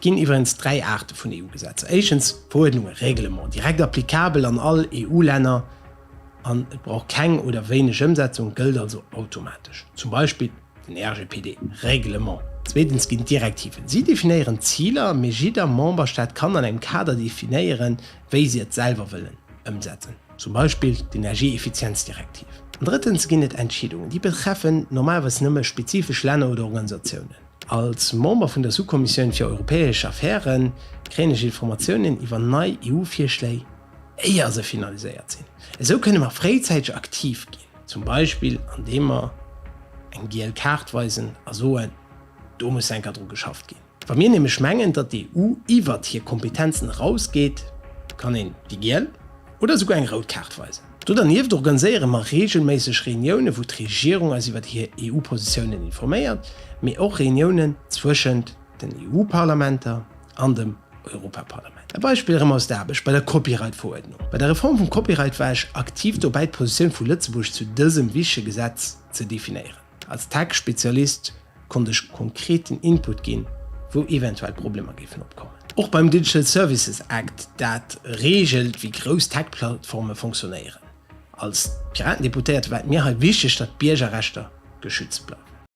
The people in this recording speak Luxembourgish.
ginn iwwregens 3 Aarte vun EU-Gesetzer. Éischtens Veruerdnungen, Règlements, direkt applikabel an all EU-Länner an et brauch keng oder wéineg Ëmsetzung, gëllt also automatesch. Zum Beispill den RGPD, Règlement. Zweetens ginn d'Direktiven. Si definéieren d'Ziler, mee jidder Memberstaat kann an engem Kader definéieren, wéi si et selwer wëllen ëmsetzen, zum Beispill d'Energieeffizienzdirektiv. An drëttens ginn et Entscheedungen, déi betreffen normalerweis nëmme spezifesch Länner oder Organisatiounen. Als Member vun der Sous-Kommissioun fir europäesch Affären kréien ech Informatiounen iwwer nei EU-Virschléi, éier se finaliséiert sinn. Esou kënne mer fréizäiteg aktiv ginn, zum Beispill andeem mer eng giel Kaart weisen a soen, do muss enker dru geschafft ginn. Wa mir nämlech mengen, datt d'EU iwwert hir Kompetenzen erausgeet, kann een déi giel oder esouguer eng rout Kaart weisen. Do dernieft organiséiere mer reegelméisseg Reuniounen, wou d'Regierung eis iwwert hir EU-Positiounen informéiert, mee och Reuniounen zwëschent den EU-Parlamenter an dem Europaparlament. E Beispill erëm aus der Aarbecht bei der Copyright-Veruerdnung. Bei der Reform vum Copyright war ech aktiv dobäi, d'Positioun vu Lëtzebuerg zu dësem wichtege Gesetz ze definéieren. Als Tech-Spezialist konnt ech konkreten Input ginn, wou eventuell Problemer géifen opkommen. Och beim Digital Services Act, dat reegelt, wéi grouss Tech-Plattforme fonctionnéieren. Als Piraten-Deputéierte war et mir hei wichteg, datt d'Biergerrechter geschützt bleiwen.